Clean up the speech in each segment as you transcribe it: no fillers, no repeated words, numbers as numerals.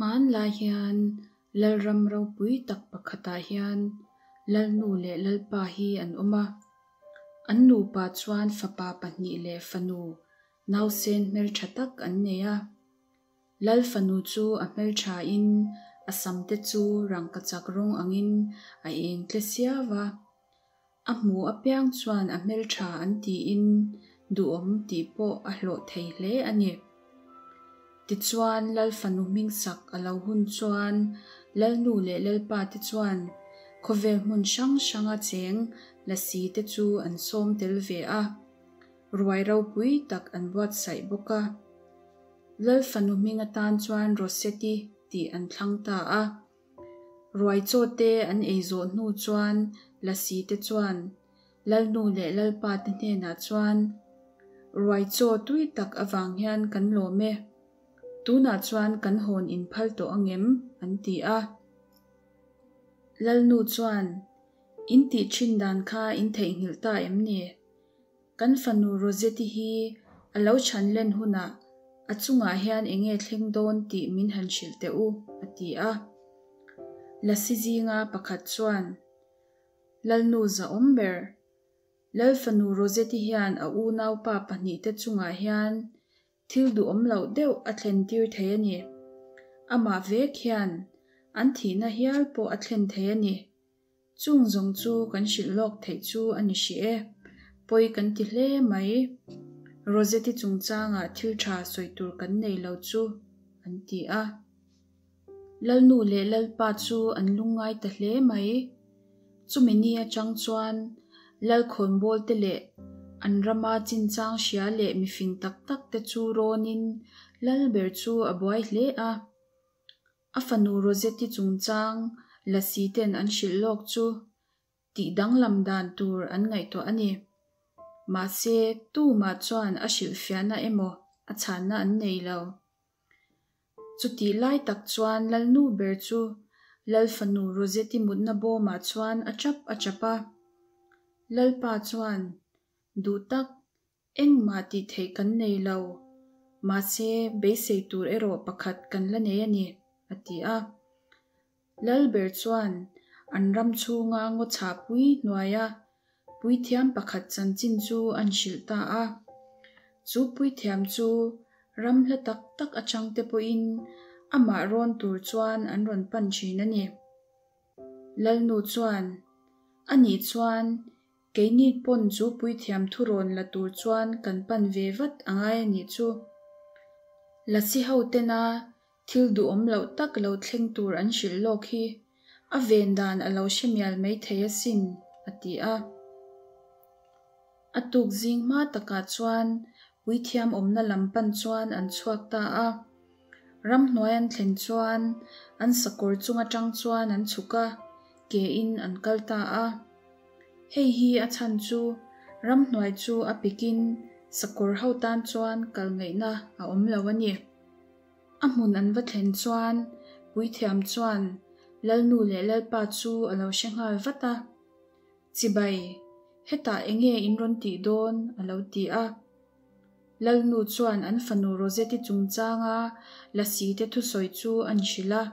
Hmanlai hian Lalram ropui tak pakhatah hian Lalnu leh Lalpa hi an awm a. An nupa chuan fapa pahnih leh fanu nausen hmeltha tak an nei a. Lal fanu chu a hmelthain a samte chu rangkachak rawng angin a eng tle siau a. A hmu apiang chuan a hmeltha an tiin duhawm tih pawh a hlawh thei hle a ni. Tichuan, Lal fanu hmingsak a lo hun chuan Lalnu leh Lalpa te chuan khawvel hmun hrang hranga cheng lasi te chu an sawm tel ve a, ruai ropui tak an buatsaih bawk a. Lal fanu hming atan chuan Roseti tih an thlang ta a. Ruai chaw te an ei zawh hnu chuan Lasi te chuan Lalnu leh Lalpa te hnenah chuan, Ruai chaw tui tak avang hian kan lawm e. Tunah chuan kan hawn in phal tawh angem? an ti a. Lalnu chuan, In tih thin dan kha in theihnghilh ta em ni? Kan fanu Rosette hi a lo chhan len hunah a chungah hian eng nge thleng dawn tih min han hrilh teh u, a ti a. Lasi zinga pakhat chuan, Lalnu zahawm ber, Lal fanu Rosette hian a unaupa pahnihte chungah hian thil duhawm loh deuh a thlen tir thei a ni. Amah vek hian an thihna hial pawh a thlen thei a ni. Chung zawng chu kan hrilh lawk theih chu a ni hrih e. Pawi kan ti hle mai. Rosette chungchangah thil tha sawi tur kan nei lo chu, an ti a. Lalnu leh Lalpa chu an lungngai ta hle mai. Chumi ni atang chuan Lalkhawnbawl te leh an rama chinchang hria leh mifing tak tak te chu rawnin Lalber chu a buai hle a. A fanu Rosette chungchang Lasi ten an hrilh lawk chu tih danglam dan tur an ngaihtuah a ni. Mahse, tumah chuan a hrilhfiahna emaw a chhanna an nei lo. Chutih lai tak chuan Lalnu ber chu Lalfanu Rosette mutna bawmah chuan a chap a chap a. Lalpa chuan, Duh tak, Engmah tih theih kan nei lo, mahse beisei tur erawh pakhat kan la nei a ni, a ti a. Lalber chuan an ram chhunga ngaw chhahpui hnuaia puithiam pakhat chanchin chu an hrilh ta a. Chu puithiam chu ram hla tak tak atangte pawhin amah rawn tur chuan an rawn pan thin a ni. Lalnu chuan, Anih chuan Keini pawn chu puithiam thurawn la tur chuan kan pan ve vat a ngai a nih chu. Lasi ho tena thil duhawm loh tak lo thleng tur an hrilh lawk hi a ven dan a lo hre mial maithei asin, a ti a. A tuk zing hma takah chuan puithiam awmna lam pan chuan an chhuak ta a. Ramhnuai an thlen chuan an sakawr chung atang chuan an chhuk a, ke in an kal ta a. Hei hi a chhan chu ramhnuai chu a pikin sakawr ho tan chuan kal ngaihna a awm lo a ni. A hmun an va thlen chuan puithiam chuan Lalnu leh Lalpa chu a lo hre nghal vat a. Chibai, hetah enge in rawn tih dawn? a lo ti a. Lalnu chuan an fanu Rosette chungchanga Lasi te thusawi chu an hrilh a.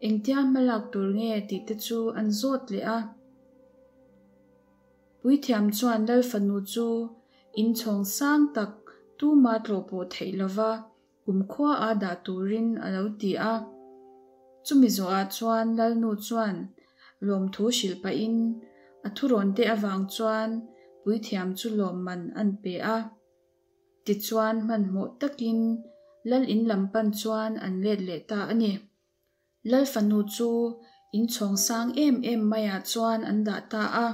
Engtia hmalak tur nge tih te chu an zawt leh a. Puithiam chuan Lal fanu chu inchhawng sang tak tuma tlawh pawh theih lova kumkhua a dah turin a lo ti a. Chumi zawhah chuan Lalnu chuan lawmthu hrilh pahin a thurawn te avang chuan puithiam chu lawmman an pe a. Tichuan hmanhmawh takin Lal in lam pan chuan an let leh ta a ni. Lal fanu chu inchhawng sang em em maiah chuan an dah ta a.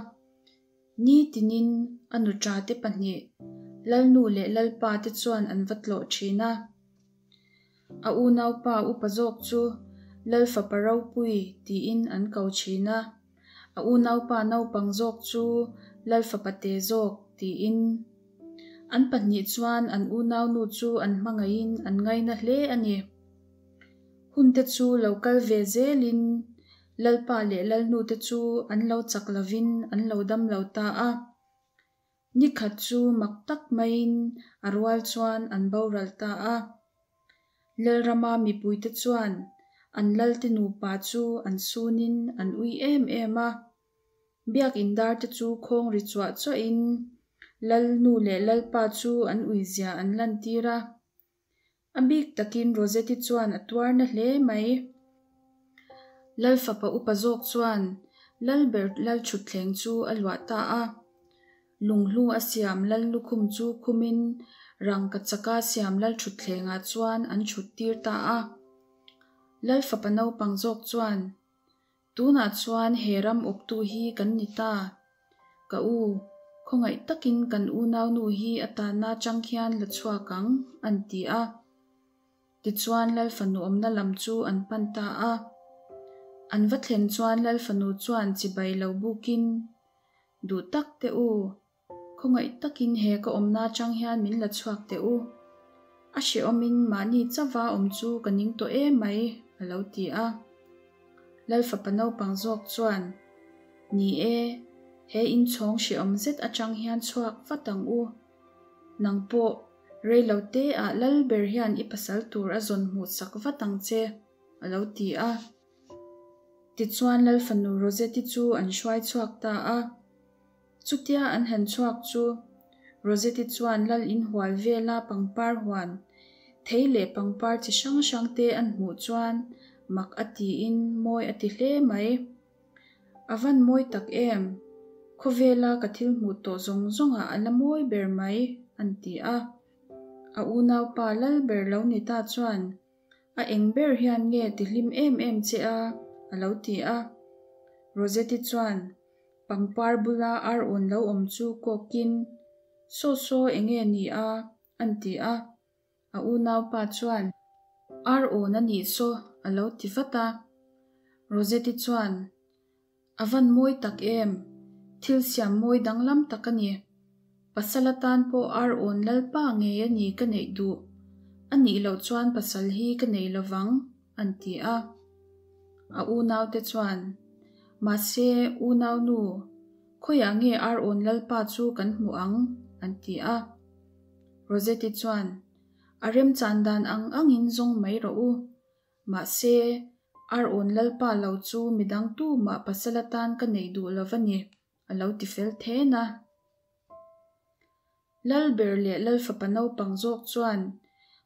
Ni tinin a nuṭa te pahnih, Lalnu leh Lalpa te chuan an va tlawh ṭhin a. A unaupa upa zawk chu Lal fapa ropui tiin an ko ṭhin a. A unaupa naupang zawk chu Lal fapa te zawk tiin. An pahnih chuan an unaunu chu an hmangaihin an ngaina hle a ni. Hunte chu lo kal ve zelin Lalpa leh Lalnute chu an lo chak lovin an lo dam lo ta a. Nikhat chu mak tak maiin a rual chuan an boral ta a. Lalrama mipuite chuan. An lalte nupa chu an sunin an ui em em a. Biak in dar te chu khawng ri chuah chuahin Lal nu leh Lalpa chu an uizia an lantir a. A bik takin Rosette-i chuan a tuar na hle mai. Lal fapa upa zawk chuan Lalber Lalthutthleng chu a luah ta a. Lunghlu a siam Lal lukhum chu khumin rangka chaka siam Lalthutthlengah chuan an thut tir ta a. Lal fapa naupang zawk chuan, Tunah chuan he ram awptu hi kan ni ta. Ka u, khawngaih takin kan unaunu hi a tanna chang hian la chhuak ang, an ti a. Tichuan Lal fanu awmna lam chu an pan ta a. An va thlen chuan Lal fanu chuan chibai lo bukin, Duh tak teh u, Khawngaih takin he ka awmna atang hian min la chhuak teh u. A hrehawmin mahni chauva awm chu ka ning tawh em mai, a lo ti a. Lal fapa naupang zawk chuan, Ni e, he inchhawng hrehawm zet atang hian chhuak vat ang u. Nang pawh, rei lo te ah lal ber hian i pasal tur a zawn hmuh sak vat ang che, a lo ti a. Tichuan Lal fanu Rosette-i chu an hruai chhuak ta a. Chutia an han chhuak chu Rosette-i chuan lal inhual vela pangpar huan, thei leh pangpar chi hrang hrang te an hmuh chuan mak a tiin mawi a ti hle mai. A van mawi tak em? Khawvela ka thil hmuh tawh zawng zawngah a la mawi ber mai, an ti a. A unaupa lal ber lo ni ta chuan A eng ber hian nge ti hlim em em che a? a lo ti a. Rosette-i chuan pangpar bula ar awn lo awm chu kawkin, Saw saw eng nge ni a? an ti a. A unaupa chuan, Ar awn a nih saw a lo ti vat a. Rosette-i chuan, A van mawi tak em! Thil siam mawi danglam tak a ni. Pasal atan pawh ar awn lalpa ngei a ni ka neih duh. A nih loh chuan pasal hi ka nei lovang, an ti a. A unaute chuan, Mahse, unaunu, khawiah nge ar awn lalpa chu kan hmuh ang? an ti a. Rosette-i chuan, A remchan dan ang angin zawng mai rawh u. Mahse, ar awn lalpa lo chu midang tumah pasal atan ka neih duh lo va ni, a lo ti fel then a. Lalber leh Lalfapa naupang zawk chuan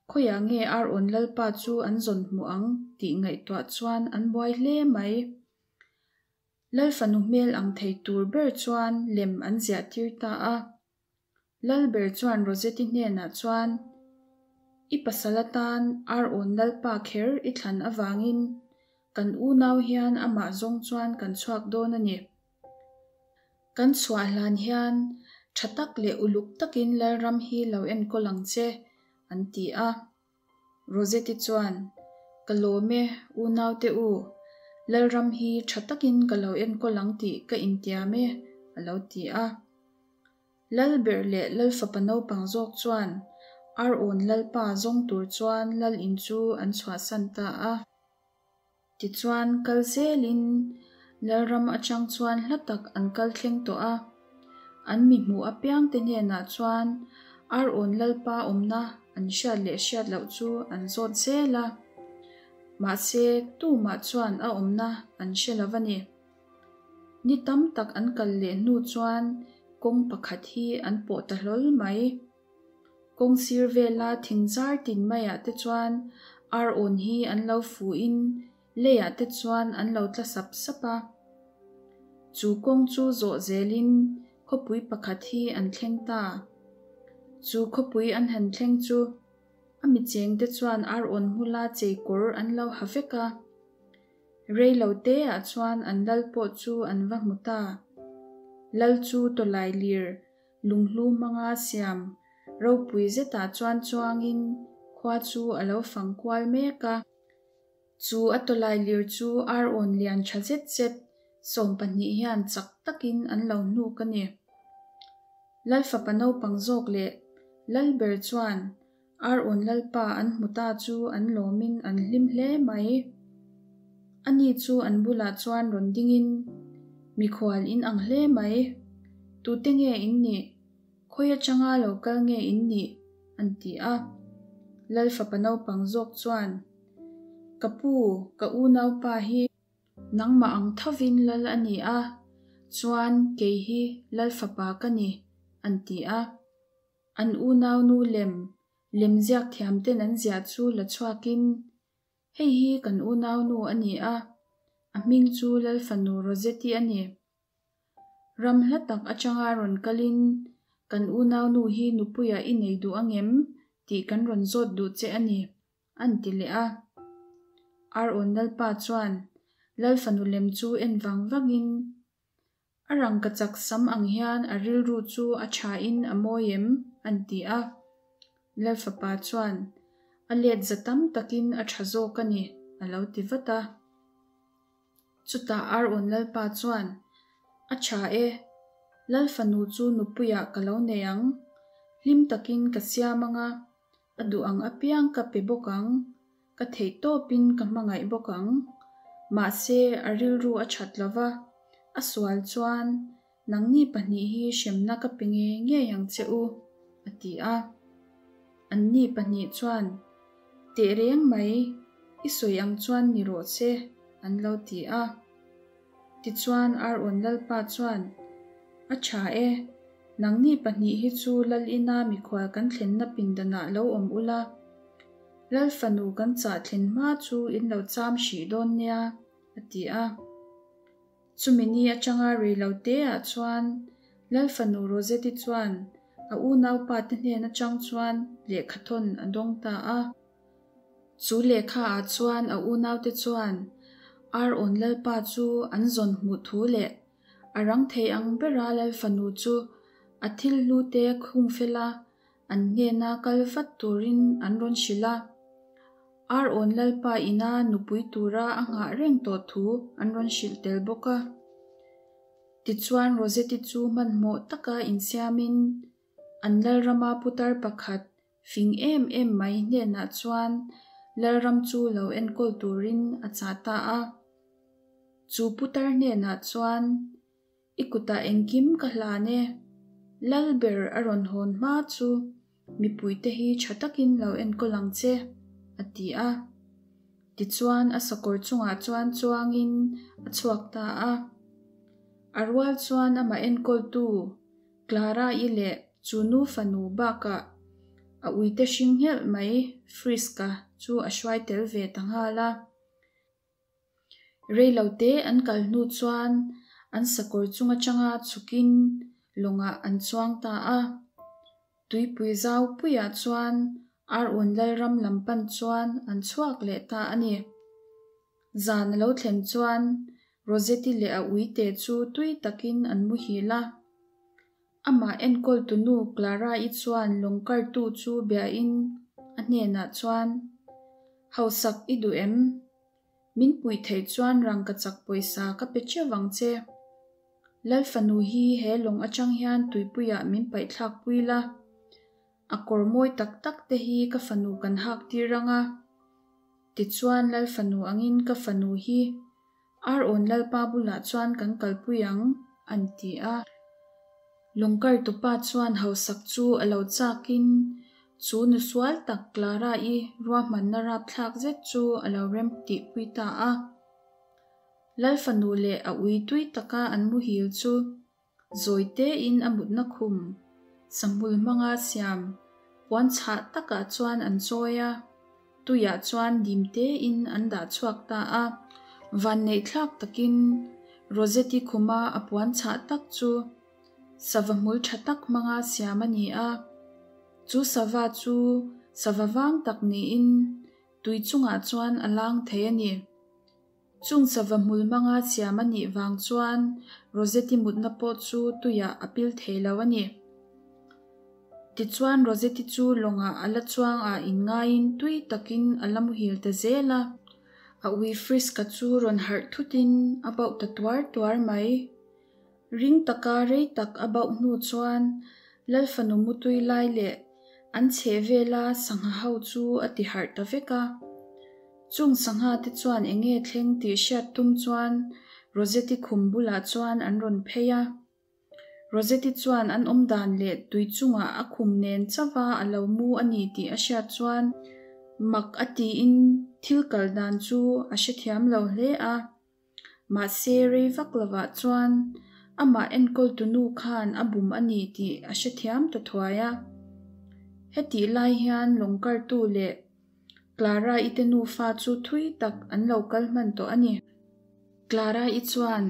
khawiah nge ar awn lalpa chu an zawn hmuh ang tih ngaihtuah chuan an buai hle mai. Lalfanu hmel ang thei tur ber chuan lem an ziah tir ta a. Lalber chuan Rosette-i hnenah chuan, I pasal atan ar awn lalpa kher i thlan avangin kan unau hian amah zawng chuan kan chhuak dawn a ni. Kan chhuah hlan hian tha tak leh uluk takin Lalram hi lo enkawl ang che, an ti a. Rosette-i chuan, Ka lawm e, unaute u, Lalram hi tha takin ka lo enkawl ang tih ka intiam e, a lo ti a. Lalber leh Lalfapa naupang zawk chuan ar awn Lalpa zawng tur chuan Lal in chu an chhuahsan ta a. Tichuan kal zelin Lalram atang chuan hla tak an kal thleng tawh a. An mi hmuh apiangte hnenah chuan ar awn Lalpa awmna an hriat leh hriat loh chu an zawt zel a. Mahse tumah chuan a awmna an hre lo a ni. Ni tam tak an kal leh hnu chuan kawng pakhat hi an pawh ta hlawl mai. Kawng sir vela thing zar tin maiah te chuan ar awn hi an lo fuhin leiah te chuan an lo tla sap sap a. Chu kawng chu zawh zelin khawpui pakhat hi an thleng ta. Chu khawpui an han thleng chu a mi chengte chuan ar awn hmula chei kawr an lo ha vek a. Rei lo te ah chuan an lal pawh chu an va hmu ta. Lal chu tawlai lir lunghlu hmanga siam ropui zetah chuan chuangin khua chu a lo fang kual mek a. Chu a tawlai lir chu ar awn lian tha zet zet 12 hian chak takin an lo hnuk a ni. Lal fapa naupang zawk leh lal ber chuan Ar awn lalpa an hmu ta chu an lawmin an hlim hle mai. Ani chu an bulah chuan rawn dingin, Mikhual in ang hle mai. Tute nge in nih? Khawi atanga lo kal nge in nih? an ti a. Lal fapa naupang zawk chuan, Ka pu, ka unaupa hi nangmah ang thovin lal a ni a, chuan kei hi lal fapa ka ni, an ti a. An unaunu lem, lemziak thiamten an ziah chu la chhuakin, Hei hi kan unaunu a ni a, a hming chu Lalfanu Rosette-i a ni. Ram hla tak atanga rawn kalin kan unaunu hi nupuiah i nei duh angem tih kan rawn zawt duh che a ni, an ti leh a. Arawn Lalpa chuan Lalfanu lem chu en vang vangin, A rangkachak sam ang hian a rilru chu a thain a mawi em? an ti a. Lalfapa chuan, A let za tam takin a tha zawk a ni, a lo ti vat a. Chutah Arawn Lalpa chuan, A tha e, Lalfanu chu nupuiah ka lo nei ang. Hlim takin ka siam ang a, a duh ang apiang ka pe bawk ang, ka theih tawpin ka hmangaih bawk ang. Mahse, a rilru a that lo va, a sual chuan nangni pahnih hi hremna ka pe ngei ngei ang che u, a ti a. Anni pahnih chuan, Teh reng mai, i sawi ang chuan ni rawh che, an lo ti a. Tichuan Arawn Lalpa chuan, A tha e, nangni pahnih hi chu Lal ina mikhual kan thlenna pindanah lo awm ula, Lal fanu kan chah thlen hma chu in lo cham hrih dawn nia, a ti a. Chumi ni atanga rei lo teah chuan Lal fanu Rosette-i chuan a unaupa te hnen atang chuan lehkhathawn a dawng ta a. Chu lehkha ah chuan a unaute chuan Arawn Lalpa chu an zawn hmuh thu leh a rang thei ang bera Lal fanu chu a thil hlu te khung fela an hnena kal vat turin an rawn hrilh a. Arawn Lalpa ina nupui tura a nghah reng tawh thu an rawn hrilh tel bawk a. Tichuan Rosette-i chu hmanhmawh taka insiamin an Lalrama putar pakhat Fing em em mai hnenah chuan Lalram chu lo enkawl turin a chah ta a. Chu putar hnenah chuan, I kutah engkim ka hlan e. Lal ber a rawn hawn hma chu mipuite hi tha takin lo enkawl ang che, a ti a. Tichuan a sakawr chungah chuan chuangin a chhuak ta a. A rual chuan amah enkawltu Clara-i leh chu nu fanu bakah a uite hring nghelh mai Frisk-a chu a hruai tel ve ta nghal a. Rei lo te an kal hnu chuan an sakawr chung atanga chhukin lawngah an chuang ta a. Tuipui zau puiah chuan Arawn Lalram lam pan chuan an chhuak leh ta a ni. Zan a lo thlen chuan Rosette-i leh a uite chu tui takin an muhil a. Amah enkawltu nu Clara-i chuan lawng kartu chu biain a hnenah chuan, Hausak i duh em? Min puih theih chuan rangkachak pawisa ka pe teuh ang che. Lal fanu hi he lawng atang hian tuipuiah min paihthlak pui la. A kawr mawi tak tak te hi ka fanu kan hak tir ang a. Tichuan Lal fanu angin ka fanu hi Arawn Lalpa bulah chuan kan kalpui ang, an ti a. Lawngkartupa chuan hausak chu a lo chakin chu nu sual tak Clara-i ruahmanna rapthlak zet chu a lo rem tihpui ta a. Lal fanu leh a ui tui taka an muhil chu Zawi tein a mutna khum sahmul hmanga siam puan chhah takah chuan an chawi a, tuiah chuan dim tein an dah chhuak ta a. Vanneih thlak takin Rosette-i khuma a puan chhah tak chu sava hmul tha tak hmanga siam a ni a. Chu sava chu sava vang tak niin tui chungah chuan a lang thei a ni. Chung sava hmul hmanga siam a nih vang chuan Rosette-i mutna pawh chu tuiah a pil thei lo a ni. Tichuan Rosette-i chu lawngah a la chuang a inngaiin tui takin a la muhil ta zel a. A ui Frisk-a chu rawn harh thutin a bauh ta tuar tuar mai. Ring taka rei tak a bauh hnu chuan Lalfanu mutui lai leh an chheh vela sangha ho chu a ti harh ta vek a. Chung sangha te chuan eng nge thleng tih hriat tum chuan Rosette-i khum bulah chuan an rawn phei a. Rosette-i chuan an awm dan leh tui chungah a khum nen chauha a lo mu a ni tih a hriat chuan mak a tiin Thil kal dan chu a hrethiam lo hle a. Mahse rei vak lovah chuan amah enkawltu nu khan a bum a ni tih a hrethiam ta thuai a. Hetih lai hian lawngkartu leh Clara-i te nufa chu thui tak an lo kal hman tawh a ni. Clara-i chuan,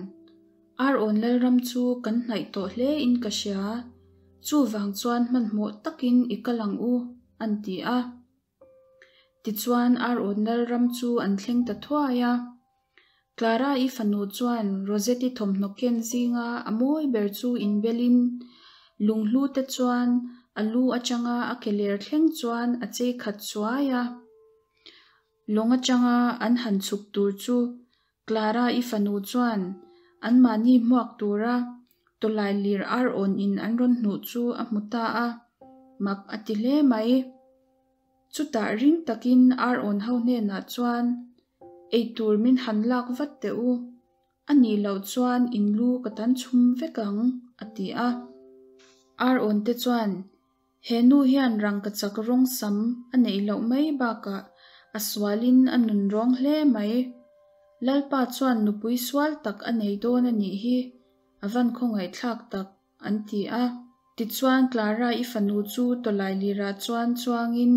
Ar-awn Lalram chu kan hnaih tawh hle in ka hria, chuvang chuan hmanhmawh takin i kal ang u, an ti a. Tichuan Ar-awn Lalram chu an thleng ta thuai a. Clara-i fanu chuan Rosette-i thawmhnaw ken zinga a mawi ber chu inbelin lunghlu te chuan a lu atanga a ke ler thleng chuan a chei khat chuai a. Lawng atanga an han chhuk tur chu Clara-i fanu chuan anmahni hmuak tura tawlai lir ar awn in an rawn hnuh chu a hmu ta a, mak a ti hle mai. Chutah ring takin ar awn ho hnenah chuan, Eitur min han lak vat teh u, a nih loh chuan in lu ka tan chhum vek ang, a ti a. Ar awn te chuan, He nu hian rangkachak rawng sam a neih loh mai bakah a sualin a nun rawng hle mai. Lalpa chuan nupui sual tak a nei dawn a nih hi, a van khawngaihthlak tak, an ti a. Tichuan Clara-i fanu chu tawlailirah chuan chuangin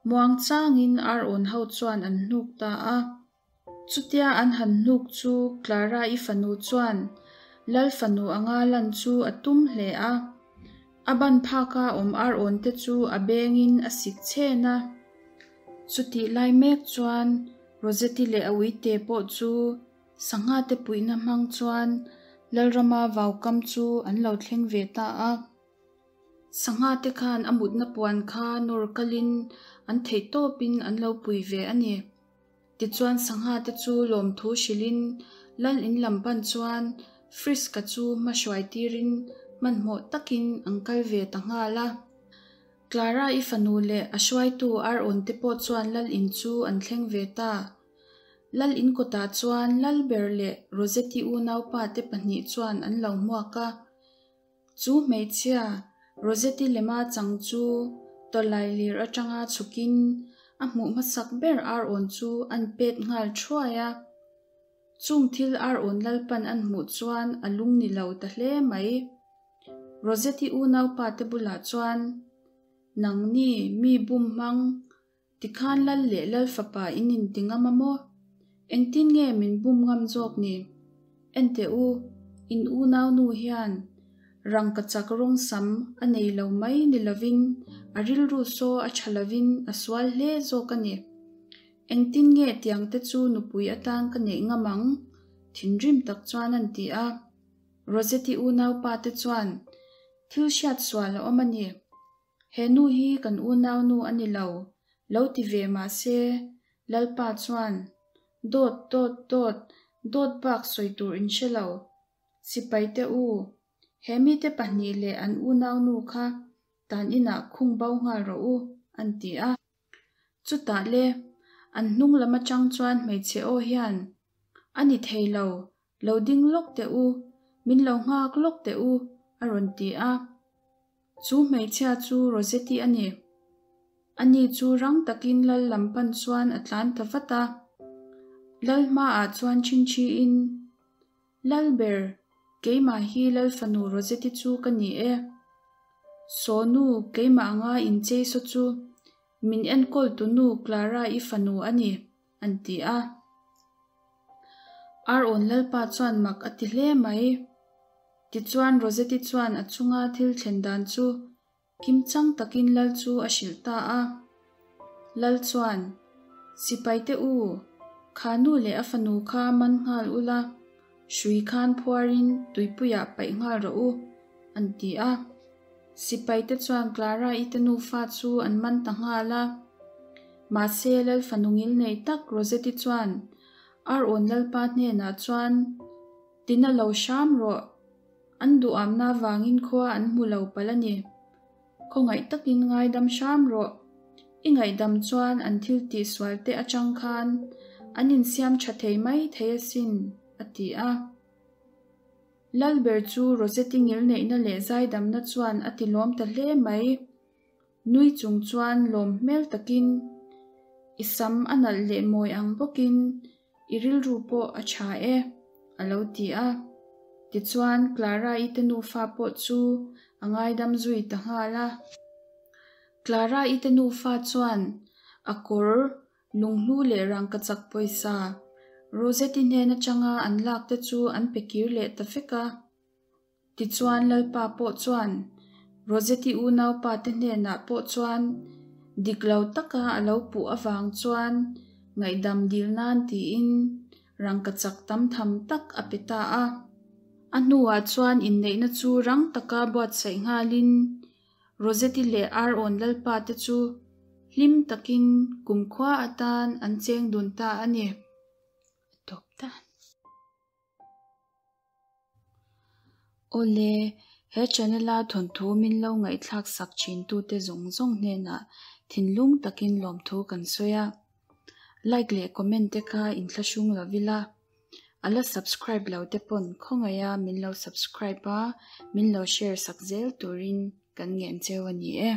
muangchangin ar awn ho chuan an hnuk ta a. Chutia an han hnuk chu Clara-i fanu chuan Lal fanu anga lan chu a tum hle a. A ban phaka awm ar awn te chu a bengin a sik chhen a. Chutih lai mek chuan Rosette-i leh a uite pawh chu sangha te puihna hmang chuan Lalrama vaukam chu an lo thleng ve ta a. Sangha te khan a mutna puan kha nawr kalin an theihtawpin an lo pui ve a ni. Tichuan sangha te chu lawmthu hrilhin Lal in lam pan chuan Frisk-a chu hma hruai tirin hmanhmawh takin an kal ve ta nghal a. Clara-i fanu leh a hruaitu Ar-awn te pawh chuan Lal in chu an thleng ve ta. Lal in kawtah chuan Lalber leh Rosette-i unaupa te pahnih chuan an lo hmuak a. Chu hmeichhia, Rosette-i lema chang chu tawlailir atanga chhukin a hmuh hmasak ber ar-awn chu an pet nghal thuai a. Chung thil ar-awn Lalpan an hmuh chuan a lung ni lo ta hle mai. Rosette-i unaupa te bulah chuan, Nangni, mi bum hmang, Tikhan Lal leh Lal fapa in inti ngam a maw? Engtin nge min bum ngam zawk ni? Enteh u, in unau nu hian rangkachak rawng sam a nei lo mai ni lovin a rilru saw a tha lovin a sual hle zawk a ni. Engtin nge tiang te chu nupui atan ka neih ngam ang? Thinrim tak chuan an ti a. Rosette-i unaupa te chuan thil hriat sual a awm a ni. He nu hi kan unau nu a ni lo, lo ti ve mah se, Lalpa chuan, Dawt, dawt, dawt, dawt bak sawi tur in hre lo. Sipai te u, he mite pahnih leh an unau nu kha tan inah khung bo nghal rawh u, an ti a. Chutah le, an hnung lam atang chuan hmeichhe aw hian, A ni thei lo, lo ding lawk teh u, min lo nghak lawk teh u, a rawn ti a. Chu hmeichhia chu Rosette-i a ni. Ani chu rang takin Lal lam pan chuan a tlan ta vat a. Lal hmaah chuan chhinchhiin, Lal ber, keimah hi Lal fanu Rosette-i chu ka ni e. Saw nu, keimah anga inchei saw chu min enkawltu nu Clara-i fanu a ni, an ti a. Ar-awn Lalpa chuan mak a ti hle mai. Tichuan Rosette-i chuan a chunga thil thlen dan chu kimchang takin Lal chu a hrilh ta a. Lal chuan, Sipaite u, kha nu leh a fanu kha man nghal ula, hrui khan phuarin tuipuiah paih nghal rawh u, an ti a. Sipaite chuan Clara-i te nufa chu an man ta nghal a. Mahse Lal fanu ngilnei tak Rosette-i chuan Ar-awn Lalpa hnenah chuan, Tina lo hram rawh. An duhamna vangin khua an hmu lo palh a ni. Khawngaih takin ngaidam hram rawh. I ngaihdam chuan an thil tihsual te atang khan an insiam tha thei mai thei asin, a ti a. Lalber chu Rosette-i ngilneihna leh zaidamna chuan a tilawm ta hle mai. Nui chung chuan lawm hmel takin, I sam a nalh leh mawi ang bawkin i rilru pawh a tha e, a lo ti a. Tichuan, Clara-i te nufa pawh chu a ngaidam zui ta nghal a. Clara-i te nufa chuan a kawr lunghlu leh rangkachak pawisa Rosette-i hnen atanga an lak te chu an pe kir leh ta vek a. Tichuan Lalpa pawh chuan Rosette-i unaupa te hnenah pawh chuan dik lo taka a lo puh avang chuan ngaihdam dil nan tiin rangkachak tam tham tak a pe ta a. A hnuah chuan inneihna chu rang taka buatsaih nghalin Rosette-i leh Arawn Lalpa te chu hlim takin kumkhua atan an cheng dun ta a ni. A tawp ta. Awle, he channel-a thawnthu min lo ngaihthlak sak thintute zawng zawng hnenah thinlung takin lawmthu kan sawi a. Like leh comment te kha inthlahrung lo ila, a la subscribe lo te pawn khawngaiha min lo subscribe a, min lo share sak zel turin kan ngen cheu a ni e.